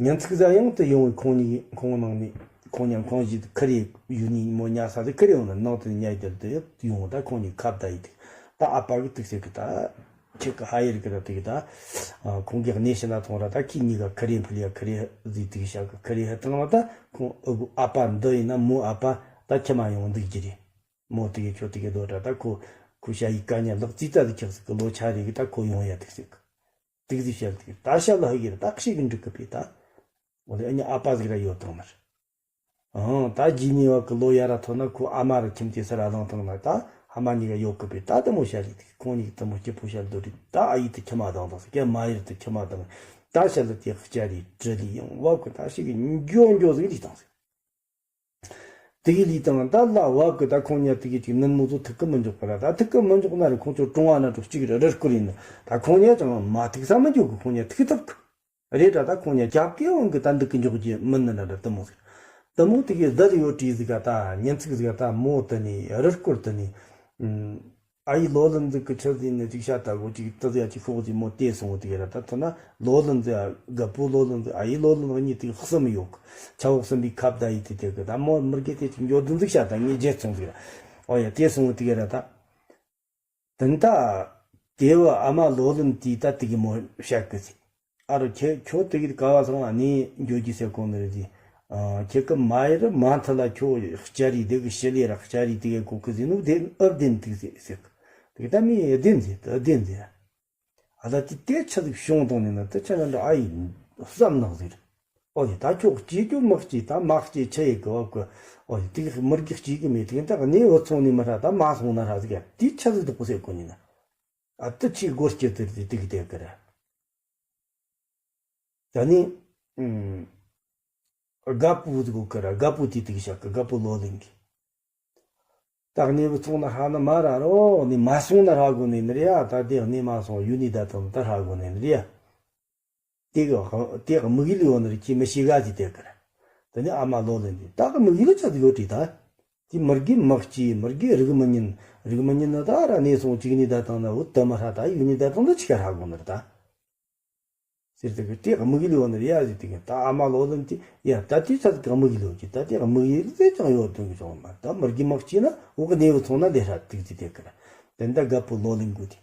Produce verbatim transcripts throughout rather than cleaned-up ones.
ཉིན་ཚིག་ཟ་ཡང་དུ་ཡོང་བའི་ཁོང་གཉིས་ཁོང་ནང་ནས་ཁོང་ཉམས་ཁོང་བཞིས་ཁུར་ཡེ་ཡུལ་ནས་མོ་ཉལ་ས་དེ་ཁུར་ཡོང་ནས་ནང་དུ་ཉལ་རྒྱུར་དུ་ཡོང་ད་ཁོང་གཉིས་ཁ་བརྡ་ཡེ་དུས་ད་ཨ་ཕ་གི་དུག་སེ་གི་ད་ཁྱེད་ཀྱི་ཧ་ཡེ་རི་གི་ད་དུག་ད་ཁོང་གིས་གནས་ཤི་ན་ཐོང་ར་ད་ཁྱེད་གཉིས་ཀ་ཁུར་ཡེ་ཕུལ་ཡ་ཁུར་ཡེ་ཟིག་དུག་ཤ་གི་ཁུར་ཡེ་ཧ་བཏང་བ་ད་ཁོང་ཨུ་གུ་ཨ་ཕ་འདི་ཡིན་ན་མོ་ཨ་ཕ་ད་ཁྱིམ་མ་ཡོང་འདུག་རྒྱུ་རེད། མོ་དུག་གི་ཁྱོད་དུག་གི་སྡོད་ར་ད་ཁོ་ཁོ་ཤ་ཡི་ཀ་ཉ་ལག་རྩིས་ད་དུ་ཁྱག་ཟིག་གི་ལོ་ཆ་རེ་གི་ད་ཁོ་ཡོང་ཡ་དུག་སེ་གི། དུག་ཟིག་བཤད་དུས་ད་ཤ་ལ་ཧི་གིར་ད་ཤི་གི་འགྲིག་གི་པས་ད། འོ་ལེ་ཨ་ནི་ཨ་ཕ་ཟིག་ར་ཡོད་དང་མར། ཨང་ད་རྗེས་ནས་བ་གི་ལོ་ཡ་ར་ཐོན་ན་ཁོ་ཨ་མ་ར་ཁྱིམ་དེ་སར་ཨ་ལང་དང་ན་ད་ཧ་མ་གཉིས་ཀ་ཡོད་གི་པས་ད་དུ་མོ་ཤ་ལི་དུག་ཁོང་གཉིས་དུ་མོ་སྐྱིད་པོ་ཤ་ལི་དོ་རི་ད་ཨ་ཡི་དུ་ཁྱིམ་མ་དང་དང་ཟིག་ག་མ་ཡི་ར་དུ་ཁྱིམ་མ་དང་ད་ཤ་ལི་དེ་ཁ་ཅ་རི་དྲི་ལི་ཡང་བ་གི་ད་ཤི་གི་འགྱོ་འགྱོ་ཟིག་ལི་དང་ཟིག་དེ་གི་ལི་དང་ད་ལ་བབ་གི་ད་ཁོང་ཉ་དེ་གི་ཅིག་ནུན་མོ་ཚོ་ཐུག་གི་མི་འཇོག་པ་ར་ད་ཐུག་གི་མི་འཇོག་ན་ར་ཁོང་ཚོ་གྲོང་བ་ན་འགྲོ་གཅིག་ར་རི་སྐོར་ཡིན་ད་ཁོང་ཉ་ཅང་མ་ཐུག་ས་མི་འཇོག་གི་ཁོང་ཉ་ཐུག་ཐུབ་གི་རེད་ད་ད་ཁོང་ཉ་རྒྱབ་གི་འོང་གི་ད་འདུག་གི་འཇོག་གི་མི་ནི་ན་ར་དུ་མོ་ཟིག་དུ་མོ་དེ་གི་ཟླ་ལི་ཡོད་བྲིས་ཟིག་ག་ད་ཉིན་ཚིག་ཟིག་ག་ད་མོ་དུ་ནི་རི་སྐོར་དུ་ནི། ཨ་ཡི་ལོ་ལོན་ཟིག་གི་ཁྲི་ཟིན་ནས་ཅིག་ཤ་ད་གོ་ཅིག་ཏི་ཟིག་ཡ་ཅིག་ཤོག་ཟིག་མོ་དེ་སོང་དེ་ར་ད་ཐོ་ན་ལོ་ལོན་ཟིག་རྒད་པོ་ལོ་ལོན་ཟིག་ཨ་ཡི་ལོ་ལོན་གཉིས་དེ་གསུམ་ཡོད་ཆ་འོག་གསུམ་པའི་ཁ་བརྡ་ཡི་དེ་དེ་གི་ད་མོ་མི་རྒས་དེ་ཅིག་འགྱོ་དུ་ཟིག་ཤ་ད་ངས་རྗེས་སོང་ཟིག་ར་ཨོ་ཡ་དེ་སོང་དེ་གི་ར་ད་དེ་ད་དེ་བ་ཨ་མ་ལོ་ལོན་དེ་ད་དེ་གི་མོ་བཤད་གི་ཟིག་ཨ་རོ་ཁྱེད་ཁྱོད་དེ་གི་ག་བ་སོང་ཨ་ནི་འགྱོ་རྒྱུ་ཟེར་གོ་ནི་རེད་ཟེར། ཨ་ཁྱེད་ཀི་མ་ཡི་རི་མ་མཐའ་ལ་ཁྱོད་ཤ་རི་དེ་གི་ཤི་ལེ་ར་ཤ་རི་དེ་གི་གོ་གི་ཟེར་ནུ་དེ་ཨབ་དེན་དུག་ཟེར་ཟེར་གི་དེ་གི་ད་མི་ཨ་དེན་ཟེར་ད་ཨ་དེན་ཟེར། ཨ་ད་དེ་དེ་ཆ་ཟིག་བྱུང་དང་ནི་ན་དེ་ཆ་ན་འདྲ་ཨ་ཡི་བསམ་ནག་ཟེར། ཨོ་ཡི་ད་ཁྱོད་སྐྱེ་རྒྱུ་མི་སྐྱེ་ད་མ་སྐྱེ་ཆ་ཡི་གི་བ་གི་ཨོ་ཡི་དེ་གི་མི་རྒྱུ་སྐྱེ་གི་མེད་དེ་གི་ད་གནས་བུ་ཚོང་ནི་མི་ཧྲ་ད་མ་སོང་ན་ཧྲ་ཟིག་ཡ་དེ་ཆ་ཟིག་དུག་གོ་ཟེར་གོ་ནི་ན། ཨ་ཏི་ཆི་སྒོར་སྐྱེ་དེར་དེ་དེ་གི་དེ་གི་ར། ད་ནི། ཨུམ། རྒད་པོ་དེ་གོ་ཀི་ར་རྒད་པོ་དེ་དེ་གི་ཤག་གི་རྒད་པོ་ལོ་ལིང་གི། ད་གནས་བུ་ཚོང་ན་ཧ་ན་མ་ར་རོ་ནི་མ་སོང་ན་ཧ་གོ་ནི་ནི་རེ་ཡ་ད་དེ་གནས་མ་སོང་ཡུ་ནི་ད་དང་ད་ཧ་གོ་ནི་ནི་རེ་ཡ། དེ་གི་དེ་གི་དམིགས་ཡུལ་ཡོད་ནི་རེ་ཁྱི་མི་ཤེས་ག་ཟི་དེ་གི་ར། ད་ནི་ཨ་མ་ལོ་ལིང་གི་ད་གི་དམིགས་ཡུལ་ཆ་དེ་ཡོད་དྲི་ད། དེ་མི་རྒས་མི་སྐྱེ་མི་རྒས་རིགས་མི་ཉན་རིགས་མི་ཉན་ན་ད་ར་གནས་སོང་གཅིག་ནི་ད་དང་ན་འུ་ད་མ་ཧ་ད་ཡུ་ནི་ད་དང་ད་ཆི་ག་ཧ་གོ་ནི་རེ་ད། ཟེར་དེ་གི་དེ་དམིགས་ཡུལ་ཡོད་ནི་རེད་ཡ་ཟེར་དེ་གི་ད་ཨ་མ་ལོ་ལོན་དེ་ཡ་ད་དེ་ཆ་ཟིག་དམིགས་ཡུལ་ཡོད་ཀྱི་ད་དེ་དམིགས་ཡུལ་ཟེར་ཀྱང་ཡོད་དོན་གི་བྱུང་མ་ད་མི་རྒས་མི་སྐྱེ་ན་འུ་གི་གནས་བུ་ཚོང་ན་ལས་ཧྲ་ཏིག་ཟེར་དེ་གི་ར་དེ་འདྲ་རྒད་པོ་ལོ་ལིང་གུ་དེ།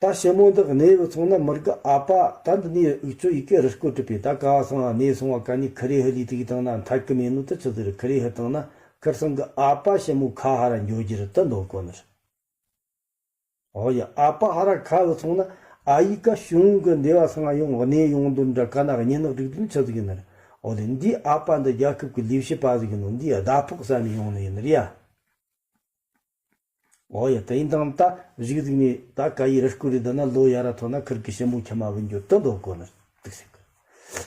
ད་ཞི་མོ་འདི་གནས་བུ་ཚོང་ན་མི་རྒས་ཨ་ཕ་ད་འདི་ནས་འུ་ཚོ་ཡི་གེ་རི་སྐོར་གྲུབ་པས་ད་ག་བ་སང་ང་གནས་སོང་བ་ག་ནས་ཁི་རེ་ཧི་ལི་ཏིག་བཏང་ན་འཐད་གི་མེད་ནོ་ད་ཆི་ཟེར་ཁི་རེ་ཧི་བཏང་ན་ཁིར་སང་གི་ཨ་ཕ་ཞི་མོ་ཁ་ཧ་ར་འགྱོ་རྒྱུ་རེད་ད་འདོད་གོ་ནི་རེད། ཨོ་ཡ་ཨ་ཕ་ཧ་ར་ཁ་བུ་སོང་ན་ཨ་ཡི་ཀ་ཞུང་གི་འདེ་བ་སང་ཡོང་གནས་ཡོང་དོན་འདྲ་ཀ་ན་གཉེན་ནག་སྒྲིག་དོན་ཆི་ཟིག་ཡིན་ནར། ཨོ་ལེ་འདི་ཨ་ཕ་འདི་རྒྱལ་ཁབ་ཀྱི་ལས་བྱེད་པ་ཟིག་ཡིན་ནོ་འདི་ཡ་ཟླ་ཕོགས་ས་ནས་ཡོང་ནི་ཡིན་ནི་རེད་ཡ། ཨོ་ཡ་དེ་ཡིན་དང་ད་རིག་ཟིག་ནས་ད་ཀ་ཡི་རི་སྐོར་རི་འདི་ན་ལོ་ཡ་ར་ཐོན་ན་ཁིར་གི་ཞི་མོ་ཁྱི་མ་བུ་འགྱོ་དུ་འདོད་གོ་ནི་ཏིག་ཟིག་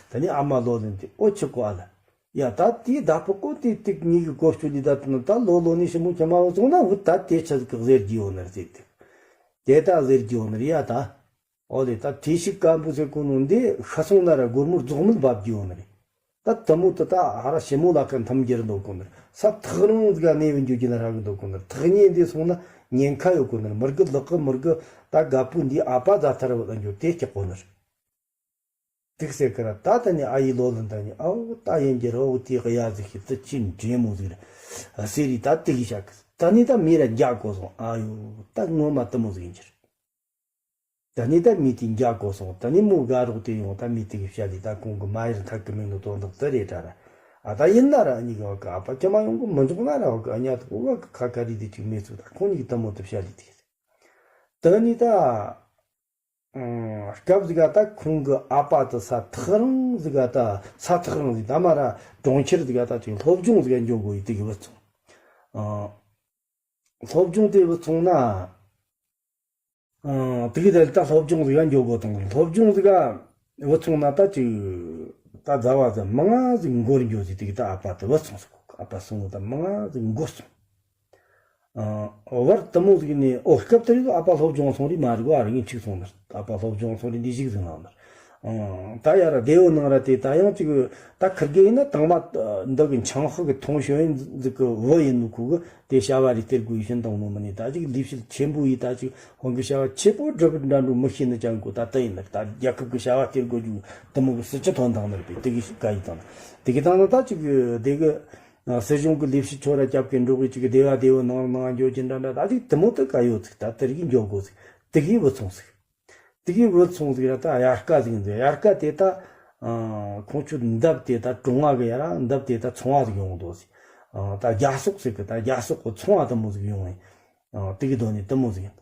ད་ནི་ཨ་མ་ལོ་ལེན་དེ་ཨོ་ཆི་གོ་ཨ་ལ། ཡ་ད་དེའི་བདག་པོ་ཀོ་དེ་ཏིག་ངེད་ཀྱི་གོ་ཆོད་ལི་ད་དུ་ན་ད་ལོ་ལོ་ནི་ཞི་མོ་ཁྱི་མ་བུ་སོང་ན་འུ་ད་དེ་ཆ་ཟིག་གི་ཟེར་གྱི་ཡོད་ནི་རེད་ཟེར་དེ། དེ་ད་ཟེར་གྱི་ཡོད་ནི་རེད་ཡ་ད། ཨོ་ལེ་ད་དེ་ཞིག་སྐམ་པོ་ཟེར་གོ་ནོ་འདི་ཤ་སོང་ན་ར་སྒོར་མོར་རྫོགས་མིན་འབབ་ཀྱི་ཡོད་ནི་རེད། ད་དུ་མོ་དུ་ད་ཧ་ར་ཞི་མོ་ལ་ཁ་འཐམ་རྒྱུ་རེད་འདོད་གོ་ནི་རེད། ས་ཐག་རིང་ཟིག་ག་གནས་བུ་འགྱོ་རྒྱུ་ན་ཧ་གི་འདོད་གོ་ནི་རེད། ཐག་ཉེ་འདི་སོང་ན་ཉེན་ཁ་ཡོད་གོ་ནི་རེད། མི་རྒས་ལག་གི་མི་རྒས་ད་རྒད་པོ་འདི་ཨ་ཕ་ཛ་ཐར་བུ་ལ་འགྱོ་དེ་སྐྱག་གོ་ནི་རེད། ཏིག་སེ་ཀ་ར་ད་ད་ནི་ཨ་ཡི་ལོ་ལ་ད་ནི་ཨའོ་ད་ཡན་གྱི་རོ་བུ་ཏི་གི་ཡ་ཟིག་ཤི་ཏི་ཅི་འདྲེ་མོ་ཟིག་ར་ཟེར་རི་ད་ཏི་གི་ཤ་ཀི་ད་ནི་ད་མི་ར་འཇག་གོ་སོང་ཨ་ཡོ་ད་ངོ་མ་ཏི་མོ་ཟིག་ཡིན་གྱི་ར་ད་ནི་ད་མི་ཏི་འཇག་གོ་སོང་ད་ནི་མོ་དགའ་རོགས་ཏི་ཡོང་ད་མི་ཏི་གི་ཤ་ལི་ད་ཁོང་གི་མ་ཡར་ཐག་གི་མིང་ནི་དོན་དག་ཏི་རེ་ད་ར་ཨ་ད་ཡིན་ན་ར་ཨ་ནི་གི་བ་གི་ཨ་ཕ་ཀྱ་མ་ཡོང་གི་མི་འཇོག་ན་ར་བ་གི་ཨ་ཉ་ཏི་གོ་བ་གི་ཁ་ཁ་རི་ཏི་ཅིག་མེ་ཚུགས་ད་ཁོང་གཉིས་གི་ཏི་མོ་ཏི་ཤ་ལི་ཏི་ད་ནི་ད། སྐབས་ཟིག་ག་ད་ཁོང་གི་ཨ་ཕ་དུ་ས་ཐག་རིང་ཟིག་ག་ད་ས་ཐག་རིང་ཟིག་ད་མ་ར་གྲོང་ཁྱེར་ཟིག་ག་ད་ཅིག་སློབ་སྦྱོང་ཟིག་ག་འགྱོ་དགོས་ཡི་དེ་གི་བུད་སོང་། སློབ་སྦྱོང་དེ་བུད་སོང་ན་དེ་གི་དེ་ད་སློབ་སྦྱོང་ཟིག་ག་འགྱོ་དགོས་དང་སློབ་སྦྱོང་ཟིག་ག་བུད་སོང་ན་ད་ཅིག་ད་ཟླ་བ་ཟིག་མང་ང་ཟིག་འགོར་འགྱོ་ཟིག་དེ་གི་ད་ཨ་ཕ་དུ་བུད་སོང་ཟིག་ཨ་ཕ་སོང་ད་མང་ང་ཟིག་འགོར་སོང་། ཨ། བར་དུ་མོ་ཟིག་ནས་ཨོ་སྐབས་དེར་ཨ་ཕ་སློབ་སྦྱོང་སོང་རི་མ་རིག་བ་རིག་འཁྲིག་སོང་ནར་ཨ་ཕ་སློབ་སྦྱོང་སོང་རི་འདི་ཞིག་ཟིག་ནང་ནར། ཨང་། ད་ཡར་ར་སྡེ་བོ་ནང་ར་དེ་ད་ཡང་ཅིག་ད་ཁིར་གེ་ཡིན་ན་དང་མ་འདི་གི་འཆང་ཧག་གི་ཐོང་ཤོ་ཡིན་ཟིག་གི་བུ་ཡིན་ནོ་ཁུ་གི་དེ་བྱ་བ་རེ་སྟེར་དགོས་ཡིན་ཤིན་དང་ནོ་མི་ནི་ད་ཅིག་ལས་བྱེད་ཆེན་པོ་ཡིས་ད་ཅིག་ཧོང་གི་བྱ་བ་ཆེ་པོ་སྒྲུབ་འདྲ་འགྲོ་མི་ཤེས་ནི་ཅང་གོ་ད་ལྟ་ཡིན་ན་ད་རྒྱལ་ཁབ་གི་བྱ་བ་སྟེར་དགོས་རྒྱུ་དུ་མོ་གི་སྲིད་ཇུས་ཐོན་དང་ནི་རེད་པས། དེ་གི་བཀའ་ཡིས་དང་དེ་གི་དང་ན་ད་ཅིག་དེ་གི་སྲིད་གཞུང་གི་ལས་བྱེད་ཆོ་ར་སྐྱབས་ཀྱི་འགྲོ་གི་ཅིག་སྡེ་བ་སྡེ་བོ་ནང་ནང་འགྱོ་གི་འདྲ་འདྲ་ད་ཅིག་དུ་མོ་དུ་ག་ཡོད་ཚིག་ད་དེ་རིགས་འགྱོ་དགོས་ཚིག་དེ་གི་བུ་ཚོང་ཚིག་དེ་གི་བུད་སོང་ཟིག་ར་ད་དབྱར་ཁ་ཟིག་ཡིན་ཟིག་དབྱར་ཁ་དེ་ད་ཁོང་ཆོ་འདབས་དེ་ད་གྲོང་བ་གི་ཡ་ར་འདབས་དེ་ད་ཚོང་བ་ཟིག་ཡོང་འདུག་ཟིག་ད་རྒྱ་སོག་ཟིག་གི་ད་རྒྱ་སོག་གི་ཚོང་བ་དུ་མོ་ཟིག་ཡོང་ངེ་དེ་གི་དོན་ནི་དུ་མོ་ཟིག་ཡིན།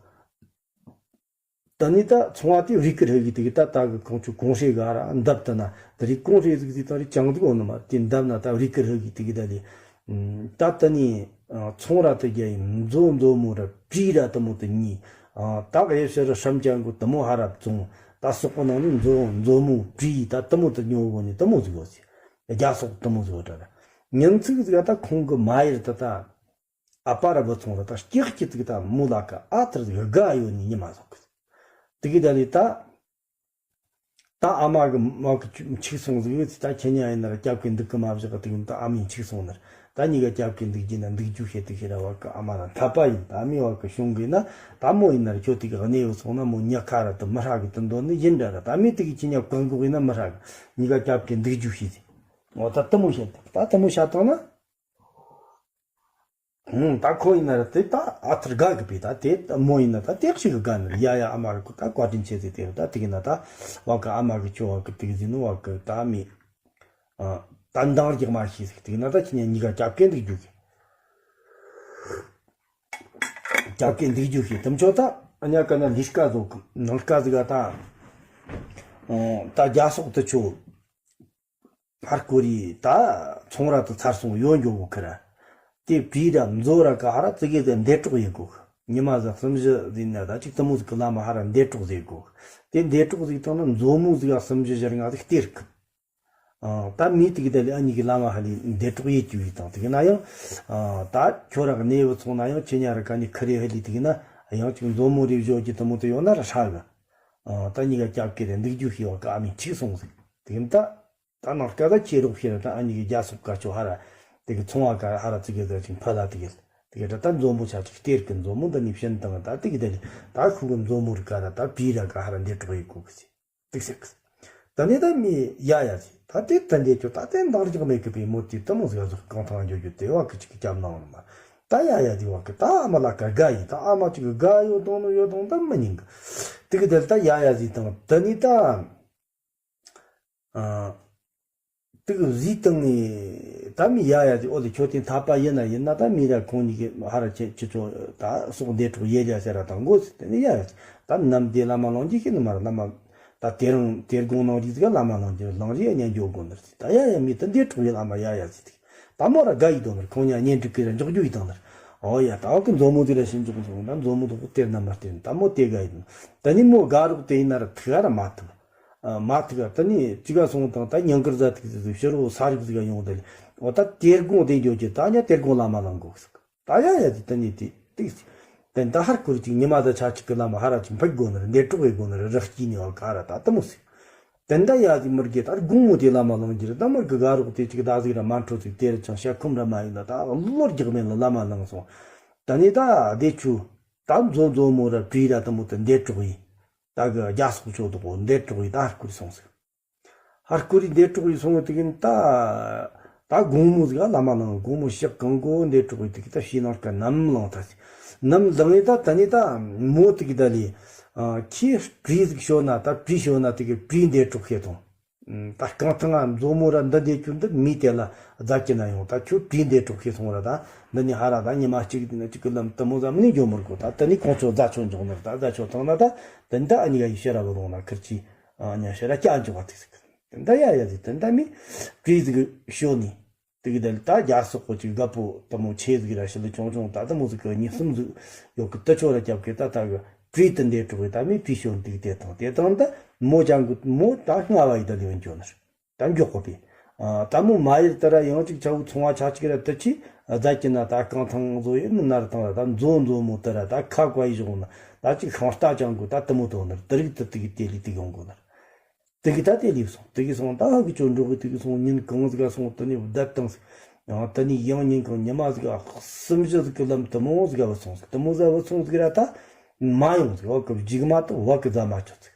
ད་ནི་ད་ཚོང་བ་དེ་རིག་གི་རིག་གི་དེ་གི་ད་ད་གི་ཁོང་ཆོ་གོང་ཧྲེ་ག་ར་འདབས་དུ་ན་ད་རིག་གོང་ཧྲེ་ཟིག་ཟིག་ད་རིག་ཅང་ཟིག་འོ་ནི་མ་དེ་འདབས་ན་ད་རིག་གི་རིག་གི་དེ་གི་ད་ལི། ད་ལྟ་ནི་ཚོང་ར་དུ་རྒྱ་ཡིན་མཛོ་མཛོ་མོ་ར་བྲིས་ར་དུ་མོ་དུ་གཉིས། ད་གཡས་ཕྱི་རུ་སྲམ་ཅན་གོ་དུ་མོ་ཧ་ར་བཙོང་། ད་སོག་པོ་ནང་ནི་མཛོ་མཛོ་མོ་བྲིས་ད་དུ་མོ་དུ་ཉོ་གོ་ནི་དུ་མོ་ཟིག་ཡོད་ཟིག་རྒྱ་སོག་དུ་མོ་ཟིག་ཡོད་དྲ་ར། ཉིན་ཚིག་ཟིག་ད་ཁོང་གི་མ་ཡར་དུ་ད་ཨ་པ་ར་བུ་ཚོང་ར་ད་སྐྱག་སྐྱི་ཚིག་ད་མོ་ལ་ཀ་ཨ་ཐར་ཟིག་དགའ་ཡོད་ནི་ཉི་མ་ཟོག་གི་དེ་གི་ད་ལི་ད། ད་ཨ་མ་གི་མ་གི་འཆིག་སོང་ཟིག་ཡོད་ད་ཁྱེད་ཉ་ཡིན་ན་ར་སྐྱབས་ཀྱི་འདུག་གི་མ་བཞག་གི་དེ་ད་ཨ་མའི་འཆིག་སོང་ནར། ད་གཉིས་ཀ་སྐྱབས་ཀྱི་འདུག་རྒྱུ་ན་འདུག་རྒྱུ་བཤད་དེ་ཁྱེད་ར་བ་གི་ཨ་མ་ར་འཐད་པ་ཡིན་ད་ཨ་མའི་བ་གི་གཞུང་གི་ན་ད་མོ་ཡིན་ན་ར་ཁྱོད་དེ་གི་གནས་བུ་སོང་ན་མོ་ཉག་ཁ་ར་དུ་མི་ཧྲ་གི་དུ་འདོད་ནི་ཡིན་འདྲ་ར་ད་མི་དེ་གི་ཁྱེད་ཉ་བཀག་འགོག་ཡིན་ན་མི་ཧྲ་གི་གཉིས་ཀ་སྐྱབས་ཀྱི་འདུག་རྒྱུ་བཤད་དེ་འོ་ད་དུ་མོ་བཤད་དེ་ད་དུ་མོ་བཤད་བཏང་ན། ཧུང་ད་ཁོ་ཡིན་ན་ར་དེ་ད་ཨ་ཐར་དགའ་གི་པས་ད་དེ་མོ་ཡིན་ན་ད་དེ་ཞིག་གི་དགའ་ནི་རེད་ཡ་ཡ་ཨ་མ་ར་ཁོ་ད་བཀའ་དྲིན་ཆེ་ཟིག་དེ་རེད་ད་དེ་གི་ན་ད་བ་གི་ཨ་མ་གི་ཁྱོ་བ་གི་དེ་གི་ཟིན་ནོ་བ་གི་ད་མི་ད་འདང་རྒྱག་མ་ཤེས་ཟིག་དེ་གི་ན་ད་ཁྱེད་ཉ་གཉིས་ཀ་སྐྱབས་ཀྱི་འདུག་རྒྱུ་གི་སྐྱབས་ཀྱི་འདུག་རྒྱུ་ཤེས་དུམ་ཆོ་ད་ཨ་ཉ་ཀ་ན་ལིས་ཀ་ཟོ་གི་ནང་ཀ་ཟིག་ག་ད་ད་རྒྱ་སོག་དུ་ཆོ། ཧར་ཀོ་རི་ད་ཚོང་ར་དུ་ཚར་སོང་ཡོད་འགྱོ་གོ་ཁི་ར། དེ་བྲིས་ར་མཛོ་ར་ག་ཧ་ར་ཙི་གེ་དེ་འདེད་གྲོགས་ཡེ་གོ་ཉི་མ་ཟ་གསུམ་བཞི་ཟིན་ན་ད་ཅིག་དུ་མོ་ཟིག་གི་བླ་མ་ཧ་ར་འདེད་གྲོགས་ཟེ་གོ་དེ་འདེད་གྲོགས་ཟིག་བཏང་ན་མཛོ་མོ་ཟིག་ག་གསུམ་བཞི་བཞི་ལྔ་ཟིག་སྟེར་གི་ད་མི་དེ་གི་ད་ལི་ཨ་ཉི་གི་བླ་མ་ཧ་ལི་འདེད་གྲོགས་ཡེ་རྒྱུ་ཡི་དང་དེ་གི་ན་ཡང་ད་ཁྱོད་ར་གི་གནས་བུ་ཚོང་ན་ཡང་ཁྱེད་ཉ་ར་ག་ནི་ཁི་རེ་ཧ་ལི་དེ་གི་ན་ཡང་ཅིག་མཛོ་མོ་རེ་བཞོ་རྒྱུ་དུ་མོ་དུ་ཡོང་ན་ར་ཧྲ་གི་ད་ཉི་ག་སྐྱབས་ཀྱི་རེ་འདུག་རྒྱུ་ཤེས་བ་ག་ཨ་མི་འཁྲིག་སོང་ཟིག་དེ་གི་ད། ད་ནང་སྐད་ད་ཁྱེད་རོགས་ཤེས་ར་ད་ཨ་ཉི་གི་རྒྱ་སོག་ཀ་ཆོ་ཧ་ར། དེ་གི་ཚོང་བ་ཀ་ཧ་ར་ཙི་གེ་ཟེར་ཅིང་ཕ་ལ་དེ་གི། དེ་གི་ད་ད་མཛོ་མོ་ཆ་ཅིག་སྟེར་གི་མཛོ་མོ་འདི་ནི་བྱིན་དང་ད་དེ་གི་དེ་ནི་ད་ཁུ་གི་མཛོ་མོ་རི་ཀ་ར་ད་བི་ར་ཀ་ཧ་ར་འདེད་གྲོགས་ཡི་གོ་གི་ཟེ། དེ་ཟེར་གི། ད་ནི་ད་མི་ཡ་ཡ་ཟེ། ད་དེ་ད་འདེད་ཆོ་ད་དེ་འདང་རྒྱག་མེད་གི་པའི་མོ་དེ་ད་མོ་ཟེ་ཟོ་གང་ཐང་འགྱོ་རྒྱུ་དེ་བ་གི་ཅིག་གི་སྐྱབས་ནང་ལ་མ། ད་ཡ་ཡ་ཟེ་བ་གི་ད་ཨ་མ་ལ་ཀ་དགའ་ཡི་ད་ཨ་མ་ཅིག་གི་དགའ་ཡོད་དང་ནོ་ཡོད་དང་ད་མི་ཉིང་གི། དེ་གི་དེ་ད་ཡ་ཡ་ཟེ་དང་ད་ནི་ད། ཨ། དུག་བཟོས་བཏང་ནས་ད་མི་ཡ་ཡ་དེ་ཨོ་དེ་ཁྱོད་དེ་འཐད་པ་ཡིན་ན་ཡིན་ན་ད་མི་ར་ཁོང་གཉིས་ཀྱི་ཧ་ར་ཁྱེད་ཁྱེད་ཚོ་ད་སོག་འདེད་གྲོགས་ཡེ་རྒྱ་ཟེར་ར་དང་མགོ་ཟེར་དེ་ནི་ཡ་ཡ་ད་ནམ་དེ་བླ་མ་གླང་རྒྱུད་ཤེས་ནི་མ་ར་བླ་མ་ད་དེ་རིང་དེ་དགོང་གནང་རིས་ཟིག་བླ་མ་གླང་རྒྱུད་གླང་རིས་ཡ་ཉན་འགྱོ་དགོ་ནི་རེད་ད་ཡ་ཡ་མི་ད་འདེད་གྲོགས་ཡེ་བླ་མ་ཡ་ཡ་ཟེར་དེ་ད་མོ་ར་དགའ་ཡི་དོ་ནི་རེད་ཁོང་ཉ་གཉེན་སྒྲིག་གི་ར་འཇོག་རྒྱུ་ཡི་དང་ནི་རེད་ཨོ་ཡ་ད་ཨོ་གི་མཛོ་མོ་དེ་ར་ཤིན་འཇོག་སོང་ད་མཛོ་མོ་དོག་གི་དེར་ན་མ་སྟེར་ནི་ད་མོ་དེ་དགའ་ཡི་དོ་ནི་ད་ནི་མོ་དགའ་རོགས་དེ་ཡིན་ན་ར་ཐུག་ཨ་ར་མ་ཐུག་མ་ཐུག་ད་ནི་ཅི་ག་སོང་དང་ད་ཉང་ཀར་ཟ་ཐུག་ཟིག་ཕྱི་རོ་ས་རིག་ཟིག་ཡོང་དེ་ལ་འོ་ད་དེར་དགོང་དེ་འགྱོ་ཀྱི་ད་ཉ་དེར་དགོང་བླ་མ་ལང་དགོ་ཟིག་ད་ཡ་ཡ་ཟིག་ད་ནི་དེ་ཏིག་ཟིག་དེ་ད་ཧར་ཁུར་ཅིག་ཉི་མ་ད་ཆ་ཅིག་གི་བླ་མ་ཧ་ར་ཅིག་འཕུག་དགོ་ནི་རེད་འདེད་གྲོགས་ཡེ་དགོ་ནི་རེད་རག་སྐྱིད་ནི་བ་ག་ར་ད་ད་མོ་ཟིག་དེ་ད་ཡ་ཟིག་མི་དགེ་ད་དགོང་མོ་དེ་བླ་མ་ལང་རྒྱུ་རེད་ད་མི་དགེ་དགའ་རོགས་དེ་ཅིག་ད་ཟིག་ར་མ་འཕྲོ་ཟིག་དེ་ར་ཅང་ཤ་ཁུམ་ར་མ་ཡིན་ན་ད་བློ་རྒྱག་མེད་ལ་བླ་མ་ལང་སོང་ད་ནི་ད་དེ་ཆུ་ད་མཛོ་མཛོ་མོ་ར་བྲིས་ར་ད་མོ་དེ་འདེད་གྲོགས་ཡེ། ད་གི་རྒྱ་སོག་ཆོ་དོག་འདེད་གྲོགས་ཡི་ད་ཧར་ཁུར་སོང་ཟིག་ཧར་ཁུར་ཡི་འདེད་གྲོགས་ཡི་སོང་བའི་དུས་ཀྱིན་ད་ད་དགོང་མོ་ཟིག་ཨ་བླ་མ་ལང་དགོང་མོ་ཞག་གང་གོ་འདེད་གྲོགས་ཡི་དུས་ཀྱི་ད་ཕྱི་ནང་སྐད་ནམ་ལང་ཐ་ཟིག་ནམ་ལང་ཡི་ད་ད་ནི་ད་མོ་དུས་ཀྱི་ད་ལི་ཁྱི་བྲིས་ཟིག་ཤོ་ན་ད་བྲིས་ཤོ་ན་དུས་ཀྱི་བྲིས་འདེད་གྲོགས་ཤེས་དང་ད་རྐང་ཐང་ང་མཛོ་མོ་ར་འདི་འདེད་རྒྱུ་འདི་མི་དེ་ལ་རྫ་ཀྱི་ན་ཡོང་ད་ཁྱོད་བྲིས་འདེད་གྲོགས་ཤེས་སོང་ར་ད་འདི་ནི་ཧ་ར་ད་ཉི་མ་གཅིག་དེ་ན་གཅིག་གི་ལམ་དུ་མོ་ཟམ་ནི་འཇོ་མོར་གོ་ད་དུ་ནི་ཁོང་ཚོ་རྫ་ཆོ་འཇོག་ནི་ར་ད་རྫ་ཆོ་ཐང་ན་ད་དུ་ནི་ད་ཨ་ཉི་ག་ཡི་ཤེས་ར་བུ་ལོང་ན་ཁིར་ཅི། ཨ་ཉ་ཤེས་ར་སྐྱ་འཇོག་བ་དེ་ཟིག་ད་ཡ་ཡ་ཟིག་ད་ད་མི་བྲིས་ཟིག་ཤོ་ནི་དེ་གི་ད་ད་རྒྱ་སོག་པོ་ཅིག་རྒད་པོ་དུ་མོ་ཆེ་ཟིག་ར་ཤི་ལི་ཆུང་ཆུང་ད་དུ་མོ་ཟིག་གི་གཉིས་གསུམ་ཟིག་ཡོད་གི་དུ་ཆོ་ར་རྒྱབ་གི་ད་ད་གི་བྲིས་དུ་འདེད་གྲོགས་གི་ད་མི་བྲིས་ཤོ་ནི་དེ་གི་དེ་དང་དེ་དང་ད་མོ་ཅང་གི་མོ་ད་སྔ་བ་ཡི་ད་ལེ་བན་ཁྱོ་ནི་ར། ད་མགྱོགས་པོ་པས། ད་མོ་མ་ཡར་དུ་ར་ཡང་ཅིག་ཆ་བོ་ཚོང་བ་ཆ་ཅིག་ར་དུ་ཆི་རྫ་ཀྱི་ན་ད་རྐང་ཐང་བཟོ་ཡོད་མི་ནར་ཐང་ར་ད་མཛོ་མཛོ་མོ་དུ་ར་ད་ཁ་བཀའ་ཡི་བཞག་ན་ད་ཅིག་ཤང་རྟ་ཅང་གོ་ད་དུ་མོ་དོ་ནར་དུ་རིག་དུ་དུ་གི་དེ་ལི་དུ་ཡོང་གོ་ནར། དེ་གི་ད་དེ་ལས་སོང་། དེ་གི་སོང་ད་ཧ་གི་ཅོ་འགྲོ་གི་དེ་གི་སོང་ཉིན་གང་ཟིག་ག་སོང་དེ་ནས་བསྡད་བཏང་ཟིག་ཡང་དེ་ནས་ཡང་ཉིན་གང་ཉི་མ་ཟིག་ག་གསུམ་བཞི་ཟིག་གི་ལམ་དེ་མོ་ཟིག་ག་བུད་སོང་ཟིག་དེ་མོ་ཟིག་བུད་སོང་ཟིག་ར་ད་མ་ཡོང་ཟིག་བ་གི་མཇུག་མ་དང་བ་གི་རྫ་མ་ཆོད་ཟིག་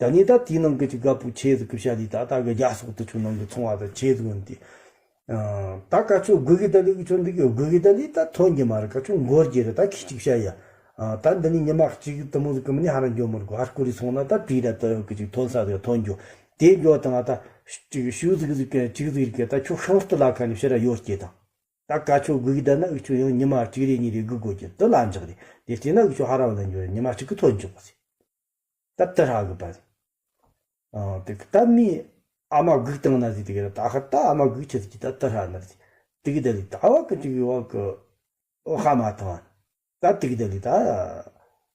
ད་ནི་ད་དེའི་ནང་གི་ཅིག་རྒད་པོ་ཆེ་ཟིག་གི་བཤད་ལས་ད་ད་གི་རྒྱ་སོག་དུ་ཆུ་ནང་གི་ཚོང་བ་ད་ཆེ་ཟིག་ཡོད་དེ། ད་ཀ་ཆོ་དགུ་གི་ད་ལི་གི་ཆོ་འདི་གི་དགུ་གི་ད་ལི་ད་ཐོན་གྱི་མ་རེད། ཀ་ཆོ་འགོར་གྱི་རེད། ད་ཁི་ཅིག་བཤད་ཡ། ད་འདི་ནི་ཉི་མ་གཅིག་དུ་མོ་ཟིག་གི་མི་ནི་ཧ་ར་འགྱོ་མི་རུ་གོ་ཧར་ཀོ་རི་སོང་ན་ད་བྲིས་ར་ད་ཡོད་གི་ཅིག་ཐོན་ས་ཟིག་ཐོན་འགྱོ། དེ་འགྱོ་དང་ད་ཅིག་ཤུ་ཟིག་ཟིག་གི་ཅིག་ཟིག་གི་ད་ཆོ་ཤིང་རྟ་ལ་ཁ་ནི་ཕྱིར་ར་ཡོད་སྐྱེ་དང་། ད་ཀ་ཆོ་དགུ་གི་ད་ན་འུ་ཆོ་ཡང་ཉི་མ་གཅིག་རེ་གཉིས་རེ་སྒུག་དགོས་ཀྱི་དུ་ལ་འཇག་རེད། དེ་བལྟས་ན་འུ་ཆོ་ཧ་ར་བ་ལ་འགྱོ་རེད། ཉི་མ་གཅིག་གི་ཐོན་འཇོག་གི་ཟིག་ད་ཏི་ཧྲ་གི་པ་ཟིག་ཨ་དེ་ད་མི་ཨ་མ་སྒུག་བཏང་ན་ཟིག་དེ་གི་ད་ཧ་ད་ཨ་མ་སྒུག་ཆི་ཟིག་གི་ད་ཏི་ཧྲ་ན་ཟིག་དེ་གི་ད་ལི་ད་བ་གི་ཅིག་གི་བ་གི་ཨོ་ཧ་མ་ཐང་། ད་དེ་གི་ད་ལི་ད་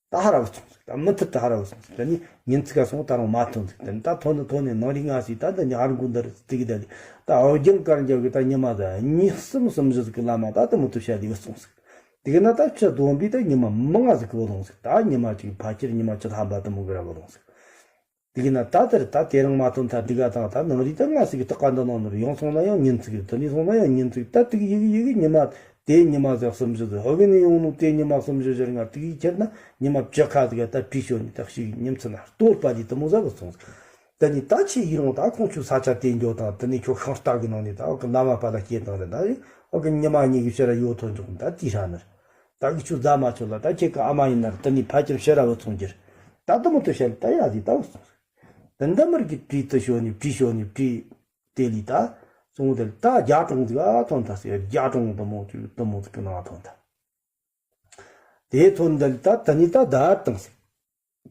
ད་ཧ་ར་བུད་སོང་ཟིག་ད་མུ་མཐུད་ད་ཧ་ར་བུད་སོང་ཟིག་ད་ནི་ཉིན་ཚིག་ག་སོང་ད་རུང་མ་ཐོན་ཟིག་ད་ནི་ད་ཐོན་ནི་ཐོན་ནི་ནང་རི་ང་ཟིག་ད་ད་ནི་ཨར་འགུ་འདི་རི་ཟིག་དེ་གི་ད་ལི་ད་ཨོ་རྒྱང་དཀར་འཇག་གི་ད་ཉི་མ་ད་གཉིས་གསུམ་གསུམ་བཞི་ཟིག་གི་ལ་མ་ད་ད་མུ་མཐུད་བཤད་ལི་བུད་སོང་ཟིག་དེ་གི་ན་ད་ཆུ་བསྡོམས་པས་ད་ཉི་མ་མང་ང་ཟིག་གི་བུད་ལོང་ཟིག་ད་ཉི་མ་གཅིག་ཕལ་ཆེར་ཉི་མ་བཅུ་ཐམ་པ་དུ་མོ་གི་ར་བུད་ལོང་ཟིག་དེ་གི་ན་ད་དེར་ད་དེ་རིང་མ་ཐོན་ཐ་དི་ག་དང་ད་ནང་རི་ད་ང་ཟིག་གི་ཏག་ག་འདི་ནང་ནོར་ཡོང་སོང་ན་ཡང་ཉིན་ཚིག་ཐོན་ནི་སོང་ན་ཡང་ཉིན་ཚིག་ད་དེ་གི་ཡི་གི་ཡི་གི་ཉི་མ་དེ་ཉི་མ་ཟིག་གསུམ་བཞི་ཟིག་ཧོ་གི་ནི་ཡོང་ནོ་དེ་ཉི་མ་གསུམ་བཞི་བཞི་ང་དེ་གི་ཁྱེར་ན་ཉི་མ་བཅུ་ཁ་ཟིག་ད་བྲིས་ཤོ་ནི་ད་ཞིག་ཉིན་ཚིག་ན་གཏོར་པ་ལི་དུ་མོ་ཟ་བུད་སོང་ཟིག་ད་ནི་ད་ཆི་ཡི་རུང་ད་ཁོང་ཆུ་ས་ཆ་དེ་འགྱོ་དང་དེ་ནི་ཁྱོད་ཤིང་རྟ་གི་ནང་ནས་ད་འོ་གི་བླ་མ་པ་ལ་སྐྱེས་དང་རེད། ད་འོ་གི་ཉི་མ་གཉིས་གི་ཕྱིར་ཡོད་ཐོན་འཇོག་ད་དེ་ཧྲ་ནི་རེད། ད་གི་ཆུ་རྫ་མ་ཆོད་ལ་ད་ཁྱེད་ཀྱི་ཨ་མ་ཡིན་ན་རེད། ད་ནི་ཕལ་ཆེར་ཕྱིར་ར་བུད་སོང་གི་རེད། ད་དུ་མོ་དུ་ཤར་ད་ཡ་ཟིག་ད་བུད་སོང་ཟིག་དེ་འདི་མར་གི་བྲིས་དུ་ཤོ་ནི་བྲིས་ཤོ་ནི་བྲིས་དེ་ལི་ད་སོང་དེ་ལ་ད་རྒྱ་གྲོང་ཟིག་ཨ་ཐོན་ད་ཟིག་རྒྱ་གྲོང་དུ་མོ་དུ་དུ་མོ་ཟིག་གི་ནང་ཐོན་ད། དེ་ཐོན་འདི་ལི་ད་ད་ནི་ད་ད་བཏང་ཟིག་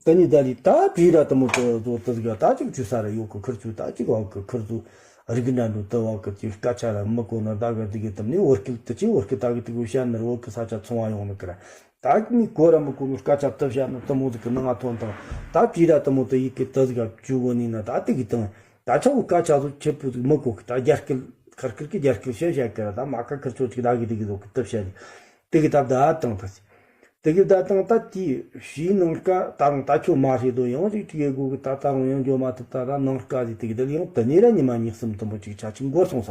ད་ནི་ད་ལི་ད་བྲིས་ར་དུ་མོ་དུ་ཟོ་དུ་ཟིག་ད་ཅིག་ཆུ་ས་ར་ཡོད་གི་ཁུར་ཆུ་ད་ཅིག་བ་གི་ཁུར་ཟོ་རིག་འདྲ་འགྲོ་དུ་བ་གི་ཅིག་སྐད་ཆ་ར་མི་གོ་ན་ད་གི་དི་གི་དུ་ནི་བོད་སྐད་དུ་ཅིག་བོད་སྐད་ད་གི་དི་གི་བཤད་ནི་ར་བོད་གི་ས་ཆ་ཚོང་བ་ཡོང་ནི་གི་ར་ད་གི་མི་གོ་ར་མི་གོ་ནི་སྐད་ཆ་དུ་བཤད་ནི་དུ་མོ་ཟིག་གི་ནང་ང་ཐོན་དང་ད་བྲིས་ར་དུ་མོ་དུ་ཡི་གི་དུ་ཟིག་ག་བཅུ་གོ་ནི་ན་ད་དི་གི་དང་ད་ཆ་བོ་སྐད་ཆ་ཟོ་ཆེ་པོ་ཟིག་མི་གོ་གི་ད་རྒྱ་སྐད་ཁར་ཁར་གི་རྒྱ་སྐད་བཤད་བཤད་གི་ར་ད་མ་ཁ་ཁུར་ཆུ་ཅིག་ད་གི་དི་གི་ཟོ་གི་དུ་བཤད་ནི་དི་གི་ད་ད་དང་ད་ཟིག་དེ་གི་ད་དང་ད་དེའི་ཕྱིའི་ནང་སྐད་ད་རུང་ད་ཁྱོད་མ་ཤེས་དོ་ཡང་ཅིག་ཅིག་ཡེ་དགོས་གི་ད་ད་རུང་ཡང་འགྱོ་མ་ཐུབ་ད་ད་ནང་སྐད་ཟིག་དེ་གི་ད་ཡང་དེ་ནས་ར་ཉི་མ་གཉིས་གསུམ་དུམ་བུ་ཅིག་ཆ་ཅིག་འགོར་སོང་ས་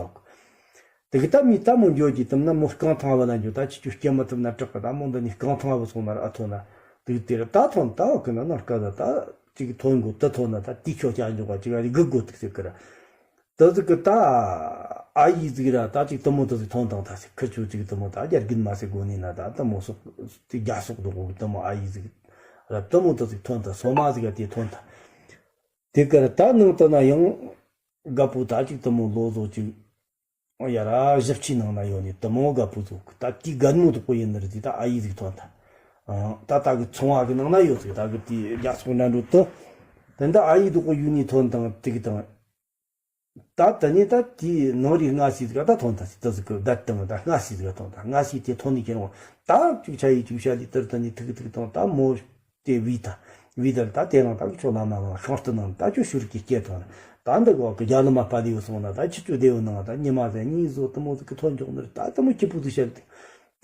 གི་དེ་གི་ད་མི་ད་མོ་འགྱོ་གི་དུམ་ན་མོ་རྐང་ཐང་བ་ན་འགྱོ་ད་ཅི་ཅུ་སྐྱེ་མ་ཐུབ་ན་དྲག་གི་ད་མོ་འདི་ནི་རྐང་ཐང་བ་སོང་ན་ར་ཨ་ཐོན་ན་དེ་གི་དེ་ར་ད་ཐོན་ད་བ་གི་ན་ནང་སྐད་ད་ད་ཅིག་ཐོན་དགོས་དུ་ཐོན་ན་ད་དེ་ཁྱོད་ཀྱང་འགྱོ་ག་ཅིག་ཨ་རི་གི་དགོས་ཐུག་ཟེར་གི་ར། དེ་ཟིག་གི་ད་ཨ་ཡེ་ཟིག་ར་ད་ཅིག་དུ་མོ་དེ་ཟིག་ཐོན་དང་ད་ཟིག་ཁི་ཆུ་ཅིག་དུ་མོ་ད་རྒྱ་རྒན་མ་ཟིག་གོ་ནི་ན་ད་དུ་མོ་སོག་དེ་རྒྱ་སོག་དུ་གོ་དུ་མོ་ཨ་ཡེ་ཟིག་ར་དུ་མོ་དེ་ཟིག་ཐོན་ད་སོ་མ་ཟིག་ག་དེ་ཐོན་ད་དེ་གི་ར་ད་ནང་དུ་ན་ཡང་རྒད་པོ་ད་ཅིག་དུ་མོ་ལོ་ཟོ་ཅིག་ཡ་ར་བཞི་བཅུའི་ནང་ན་ཡོད་ནི་དུ་མོ་རྒད་པོ་ཟོ་ད་དེ་རྒན་མོ་དུ་གོ་ཡིན་ནི་ར་དེ་ད་ཨ་ཡེ་ཟིག་ཐོན་ད་ད་ད་གི་ཚོང་བ་གི་ནང་ན་ཡོད་ཟིག་ད་གི་དེ་རྒྱ་སོག་འདྲ་འགྲོ་དུ་དེ་ད་ཨ་ཡེ་དུ་གོ་ཡུ་ནི་ཐོན་དང་དེ་གི་དང་། ད་དེ་ནས་ད་དེའི་ནང་རིགས་སྔ་ཕྱི་ཟིག་ད་ཐོན་ཐལ་ཟིག་དེ་ཟིག་གི་བསྡད་དང་ད་སྔ་ཕྱི་ཟིག་ཐོན་ད་སྔ་ཕྱི་དེ་ཐོན་ནས་ཁྱེད་རང་ད་ཅིག་ཆ་ཡི་ཅིག་ཤ་ལི་ཏིར་ད་ནི་ཐིག་ཐིག་ཐོན་ད་མོ་དེ་བི་ད་བི་ད་ད་དེ་རང་ད་ཁྱོད་ལ་མ་ལ་ཤང་སྟི་ནང་ད་ཁྱོད་ཤུར་གི་སྐྱེ་ཐོན་ད་འདི་གོ་གི་རྒྱ་ལི་མ་པ་ལི་ཡོད་སོང་ན་ད་ཁྱི་ཆུ་དེ་ཡོད་ནང་ད་ཉི་མ་ཟེ་གཉིས་བཟོ་དུ་མོ་ཟིག་གི་ཐོན་འཇོག་ནི་ད་དུ་མོ་ཁྱི་པུ་ཟིག་ཤ་ལི་ཏིག་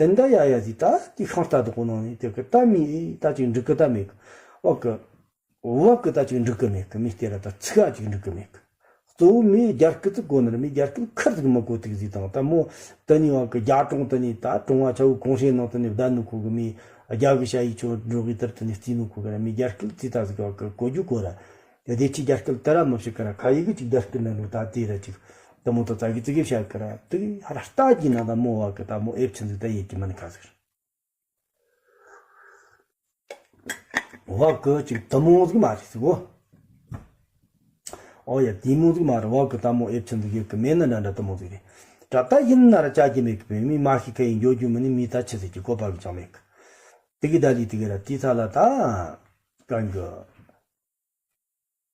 དེ་འདྲ་ཡ་ཡ་ཟིག་ད་དེ་ཤང་སྟ་དུ་གོ་ནང་ནས་དེ་གི་ད་མི་ད་ཅིག་འགྲིག་གི་ད་མེད་གི་འོག་གི་བབ་ཀྱི་ད་ཅིག་འགྲིག་གི་མེད་གི་མི་སྟེར་ར་ད་ཚིག་ག་ཅིག་འགྲིག་གི་མེད་གི་གཙོ་བོ་མི་རྒྱ་སྐད་ཅིག་གོ་ནི་ར་མི་རྒྱ་སྐད་ཁུར་ཅིག་མི་གོ་ཐིག་ཟིག་དང་ད་མོ་ད་ནི་བ་གི་རྒྱ་གྲོང་ད་ནི་ད་གྲོང་བ་ཆ་བོ་གོང་ཧྲེ་ནང་ད་ནི་བསྡད་ནི་ཁོ་གི་མི་རྒྱ་གི་ཤ་ཡི་ཆོ་འགྲོ་གི་དར་ད་ནི་རྩིས་ནི་ཁོ་གི་ར་མི་རྒྱ་སྐད་ཅིག་ད་ཟིག་བ་གི་གོ་རྒྱུ་གོ་ར་དེ་ཅི་རྒྱ་སྐད་ད་ར་མི་ཤེས་གི་ར་ཁ་ཡི་གི་ཅིག་རྒྱ་སྐད་ན་ལུ་ད་དེ་ར་ཅིག་ད་མོ་ད་ཙ་གི་ཙི་གི་བཤད་གི་ར་དེ་ཧ་ར་ལྟ་གི་ན་ད་མོ་བ་གི་ད་མོ་ཨེབ་ཆེན་ཟིག་ད་ཡེ་གི་མ་ནི་ཁ་ཟིག་ར། བབ་ཀྱི་ཅིག་དུ་མོ་ཟིག་མ་རེད་ཟིག་གོ། ཨོ་ཡ་དེ་མོ་ཟིག་མ་རེད། བབ་ཀྱི་དུ་མོ་ཨེབ་ཆེན་ཟིག་ཡོད་ཀྱི་མེད་ནི་འདྲ་འདྲ་དུ་མོ་ཟིག་རེད། དྲ་ད་ཡིན་ན་ར་བཅའ་རྒྱུ་མེད་ཀྱི་བས་མི་མ་ཤི་ཁ་ཡིན་འགྱོ་རྒྱུ་མི་ནི་མི་ད་ཆི་ཟིག་གི་བཀོད་པ་གི་ཅང་མེད་ཀྱི། དེ་གི་ད་ལི་དེ་གི་ར་དེ་ཚ་ལ་ད་གང་གི།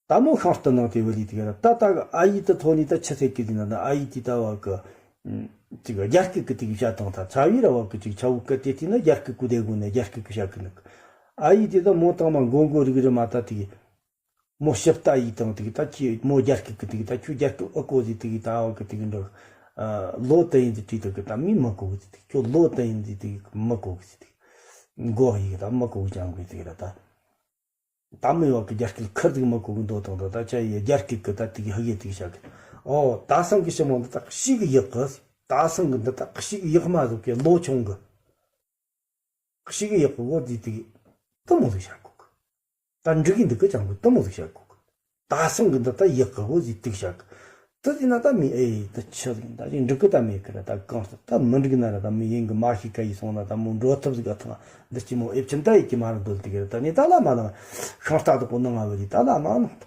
ད་མོ་ཤང་སྟོན་ནང་དེ་བ་ལི་དེ་ག་ད་ད་ག་ཨ་ཡི་ད་ཐོ་ནི་ད་ཆི་ཟེར་གི་དེ་ན་ད་ཨ་ཡི་དེ་ད་བ་གི་ཅིག་རྒྱ་སྐད་གི་དེ་གི་བཤད་དང་ད་ཚ་བའི་ར་བ་གི་ཅིག་ཆ་བུ་གི་དེ་དེ་ན་རྒྱ་སྐད་གུ་དེ་གུ་ནས་རྒྱ་སྐད་གི་བཤད་གི་ནི་ཨ་ཡི་དེ་ད་མོ་དང་མ་མགོ་མགོ་རིག་རི་མ་ད་དེ་གི་མོ་ཞིབ་ལྟ་ཡི་དང་དེ་གི་ད་ཁྱི་མོ་རྒྱ་སྐད་གི་དེ་གི་ད་ཁྱོད་རྒྱ་སྐད་ཨ་གོ་ཟི་དེ་གི་ད་བ་གི་དེ་གི་འདྲ་ལོ་ད་ཡིན་ཟི་དྲིས་དེ་གི་ད་མི་མ་གོ་གི་ཟི་དེ་ཁྱོད་ལོ་ད་ཡིན་ཟི་དེ་གི་མ་གོ་གི་ཟི་དེ་མགོ་ཡི་གི་ད་མ་གོ་གི་ཅང་གི་དེ་གི་ད་ད། ད་མི་ཡོད་གི་རྒྱ་སྐད་ཁུར་ཟིག་མི་གོ་གི་འདོད་དང་འདོད། ད་ཆ་ཡི་རྒྱ་སྐད་གི་ད་དེ་གི་ཧི་ཡི་དེ་གི་བྱ་གི། ཨོ་ད་སང་གི་ཞི་མོ་འདི་ད་ཞིག་ཡག་གི། ད་སང་གི་འདི་ད་ཞིག་ཡག་མ་ཟིག་གི་ལོ་ཆུང་གི། ཞིག་ཡག་གི་བོ་དེ་དེ་གི་དུ་མོ་ཟིག་བྱ་གོ་གི། ད་འགྲིག་གི་འདུག་གི་ཅང་གི་དུ་མོ་ཟིག་བྱ་གོ་གི། ད་སང་གི་འདི་ད་ཡག་གི་བོ་ཟིག་དེ་གི་བྱ་གི། དེ་ཟིག་ན་ད་མི་ཨེ་ད་ཆི་ཟིག་ད་ཅིག་འགྲིག་གི་ད་མེད་གི་ར། ད་གང་ཟིག་ད་མི་འགྲིག་ན་ར། ད་མི་ཡིན་གི་མ་ཤེས་ཀ་ཡི་སོང་ན་ད་མོ་འགྲོ་ཐབས་ཟིག་ག་ཐང་འདི་ཅི་མོ་ཨེབ་ཆིན་ད་ཡི་གི་མ་ར་འདོད་དེ་གི་ར། ད་ནི་ད་ལ་མ་ལ་ཤིང་རྟ་དུ་གོ་ནང་ང་བ་ལི་ད་ལ་མ་ནང་ད།